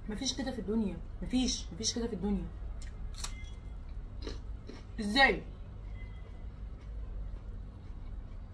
مفيش كده في الدنيا، مفيش كده في الدنيا. ازاي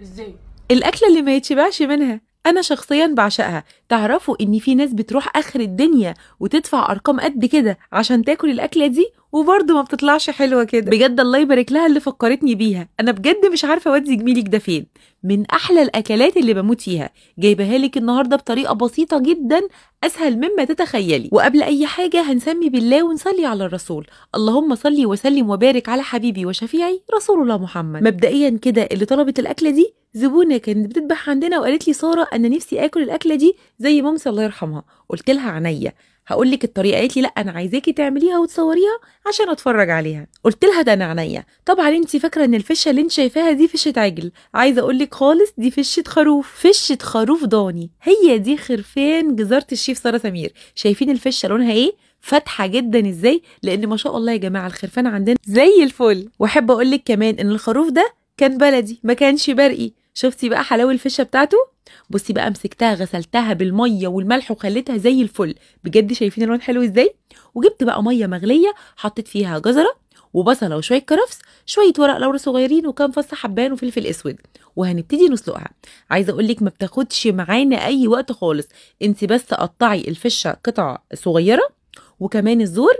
ازاي الاكلة اللي ما يتشبعش منها، انا شخصيا بعشقها. تعرفوا ان في ناس بتروح اخر الدنيا وتدفع ارقام قد كده عشان تاكل الاكلة دي وبرضه ما بتطلعش حلوة كده؟ بجد الله يبارك لها اللي فكرتني بيها. انا بجد مش عارفه اودي جميلك ده فين. من احلى الاكلات اللي بموت فيها، جايباها لك النهارده بطريقة بسيطة جدا، اسهل مما تتخيلي. وقبل اي حاجة هنسمي بالله ونصلي على الرسول، اللهم صلي وسلم وبارك على حبيبي وشفيعي رسول الله محمد. مبدئيا كده اللي طلبت الاكلة دي زبونه كانت بتذبح عندنا وقالت لي ساره انا نفسي اكل الاكلة دي زي مامتي الله يرحمها. قلت لها عينيا هقول لك الطريقة، قالت لي لا انا عايزاكي تعمليها وتصوريها عشان اتفرج عليها. قلت لها ده انا عينيا. طبعا انت فاكره ان الفشه اللي انت شايفاها دي فشه عجل، عايزه اقول لك خالص دي فشه خروف، فشه خروف ضاني. هي دي خرفان جزاره الشيف ساره سمير. شايفين الفشه لونها ايه؟ فاتحة جدا. ازاي؟ لان ما شاء الله يا جماعة الخرفان عندنا زي الفل. واحب اقول لك كمان ان الخروف ده كان بلدي ما كانش برقي. شفتي بقى حلاوة الفشه بتاعته؟ بصي بقى مسكتها غسلتها بالمية والملح وخليتها زي الفل، بجد شايفين اللون حلو ازاي؟ وجبت بقى مية مغليه حطيت فيها جزرة وبصله وشوية كرفس، شوية ورق لورا صغيرين، وكام فص حبان وفلفل اسود، وهنبتدي نسلقها. عايزه اقول لك ما بتاخدش معانا اي وقت خالص، انت بس قطعي الفشه قطع صغيرة وكمان الزور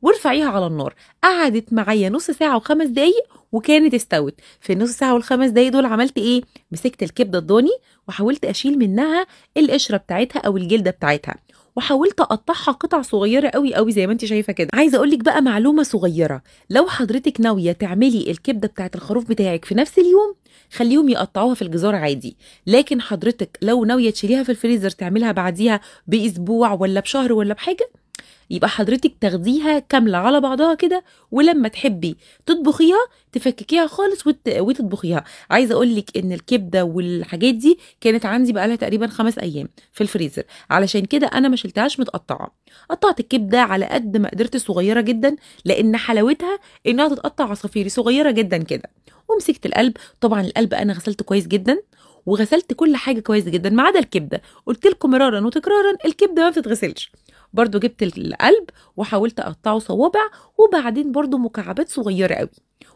وارفعيها على النار. قعدت معايا نص ساعة وخمس دقايق وكانت استوت. في النص ساعة والخمس دقايق دول عملت ايه؟ مسكت الكبده الضاني وحاولت اشيل منها القشرة بتاعتها او الجلدة بتاعتها، وحاولت اقطعها قطع صغيرة قوي قوي زي ما انت شايفه كده. عايزه اقول لك بقى معلومة صغيرة، لو حضرتك ناوية تعملي الكبده بتاعت الخروف بتاعك في نفس اليوم خليهم يقطعوها في الجزار عادي، لكن حضرتك لو ناوية تشيليها في الفريزر تعملها بعديها باسبوع ولا بشهر ولا بحاجة، يبقى حضرتك تاخديها كاملة على بعضها كده، ولما تحبي تطبخيها تفككيها خالص وتطبخيها. عايزه اقول لك ان الكبده والحاجات دي كانت عندي بقالها تقريبا 5 ايام في الفريزر، علشان كده انا ما شلتهاش متقطعه. قطعت الكبده على قد ما قدرت صغيرة جدا، لان حلاوتها انها تتقطع عصافيري صغيرة جدا كده. ومسكت القلب، طبعا القلب انا غسلته كويس جدا وغسلت كل حاجة كويس جدا ما عدا الكبده. قلت لكم مرارا وتكرارا الكبده ما بتتغسلش. برضو جبت القلب وحاولت اقطعه صوابع وبعدين برضو مكعبات صغيرة قوي.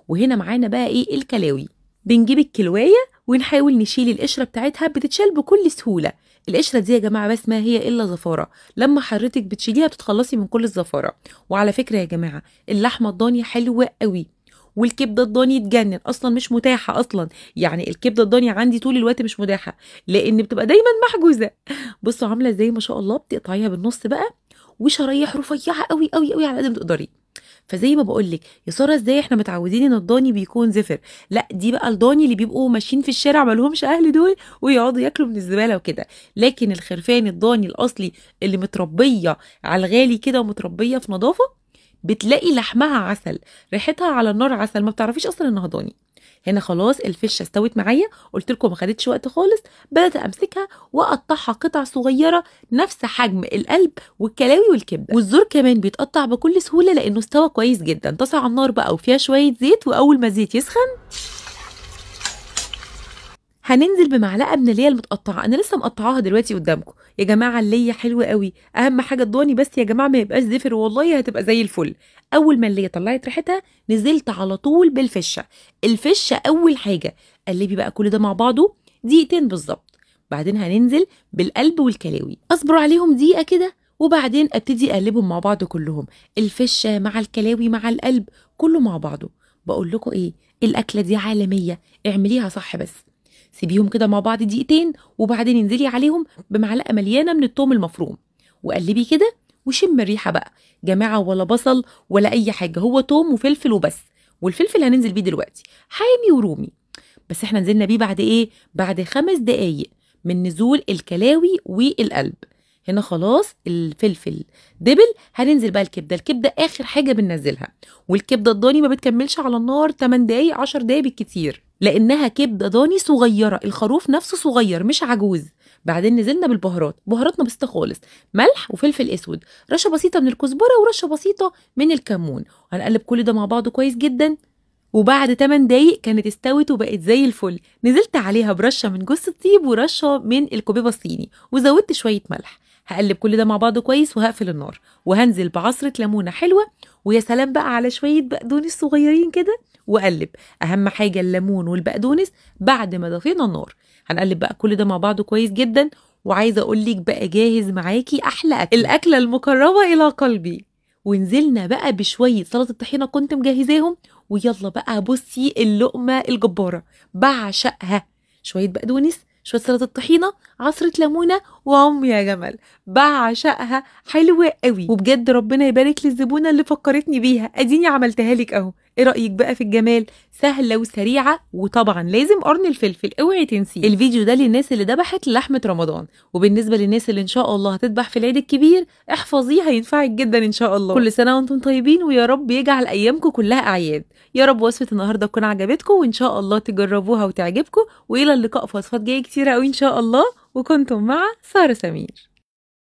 وهنا معانا بقى ايه؟ الكلاوي. بنجيب الكلوايه ونحاول نشيل القشرة بتاعتها، بتتشال بكل سهولة. القشرة دي يا جماعة بس ما هي الا زفاره، لما حضرتك بتشيليها بتتخلصي من كل الزفاره. وعلى فكرة يا جماعة اللحمة الضاني حلوة قوي، والكبده الضاني تجنن، اصلا مش متاحة اصلا، يعني الكبده الضاني عندي طول الوقت مش متاحة لان بتبقى دايما محجوزة. بصوا عامله ازاي ما شاء الله، بتقطعيها بالنص بقى وشرايح رفيعة قوي قوي قوي على قد ما تقدري. فزي ما بقول لك يا ساره ازاي احنا متعودين ان الضاني بيكون زفر، لا دي بقى الضاني اللي بيبقوا ماشيين في الشارع ما لهمش اهل دول ويقعدوا ياكلوا من الزبالة وكده، لكن الخرفان الضاني الاصلي اللي متربيه على الغالي كده ومتربيه في نظافة بتلاقي لحمها عسل، ريحتها على النار عسل، ما بتعرفيش اصلا انها ضاني. هنا خلاص الفشه استوت معايا، قلت لكم ما خدتش وقت خالص. بدات امسكها واقطعها قطع صغيرة نفس حجم القلب والكلاوي والكبده. والزور كمان بيتقطع بكل سهولة لانه استوى كويس جدا. طاسه على النار بقى وفيها شوية زيت، واول ما الزيت يسخن هننزل بمعلقه من اللي هي المتقطعة. انا لسه مقطعاها دلوقتي قدامكم يا جماعة. اللي حلوة قوي، اهم حاجة الضاني بس يا جماعة ما يبقاش زفر، والله هتبقى زي الفل. اول ما اللي طلعت ريحتها نزلت على طول بالفشه. الفشه اول حاجة قلبي بقى كل ده مع بعضه دقيقتين بالظبط، بعدين هننزل بالقلب والكلاوي. اصبروا عليهم دقيقة كده وبعدين ابتدي اقلبهم مع بعض كلهم، الفشه مع الكلاوي مع القلب كله مع بعضه. بقول لكم ايه، الاكلة دي عالمية، اعمليها صح بس. سيبيهم كده مع بعض دقيقتين وبعدين انزلي عليهم بمعلقه مليانة من الثوم المفروم وقلبي كده وشم الريحة بقى. جماعة ولا بصل ولا اي حاجة، هو توم وفلفل وبس. والفلفل هننزل بيه دلوقتي حامي ورومي، بس احنا نزلنا بيه بعد ايه؟ بعد 5 دقايق من نزول الكلاوي والقلب. هنا خلاص الفلفل دبل، هننزل بقى الكبده. الكبده اخر حاجة بننزلها، والكبده الضاني ما بتكملش على النار 8 دقايق 10 دقايق بالكتير، لانها كبده ضاني صغيرة، الخروف نفسه صغير مش عجوز. بعدين نزلنا بالبهارات، بهاراتنا بسيطة خالص، ملح وفلفل اسود، رشه بسيطة من الكزبره ورشه بسيطة من الكمون. هنقلب كل ده مع بعضه كويس جدا. وبعد 8 دقايق كانت استوت وبقت زي الفل. نزلت عليها برشه من جوز الطيب ورشه من الكوبيبه الصيني وزودت شوية ملح. هقلب كل ده مع بعضه كويس وهقفل النار، وهنزل بعصره ليمونه حلوة، ويا سلام بقى على شوية بقدونس صغيرين كده، وقلب. اهم حاجة الليمون والبقدونس بعد ما ضفينا النار. هنقلب بقى كل ده مع بعضه كويس جدا، وعايزه اقول لك بقى جاهز معاكي احلى اكل، الاكلة المقربة الى قلبي. ونزلنا بقى بشوية سلطة الطحينه كنت مجهزاهم، ويلا بقى بصي اللقمة الجبارة بعشقها، شوية بقدونس، شوية سلطة الطحينه، عصره ليمونه، وعم يا جمل، بعشقها حلوة قوي. وبجد ربنا يبارك للزبونه اللي فكرتني بيها، اديني عملتها لك اهو. ايه رايك بقى في الجمال؟ سهلة وسريعة، وطبعا لازم قرن الفلفل اوعي تنسيه. الفيديو ده للناس اللي ذبحت لحمه رمضان، وبالنسبة للناس اللي ان شاء الله هتذبح في العيد الكبير احفظيه هينفعك جدا ان شاء الله. كل سنة وانتم طيبين، ويا رب يجعل ايامكم كلها اعياد يا رب. وصفه النهارده تكون عجبتكم، وان شاء الله تجربوها وتعجبكم، والى اللقاء في وصفات جاية كتيرة قوي ان شاء الله. وكنتم مع ساره سمير.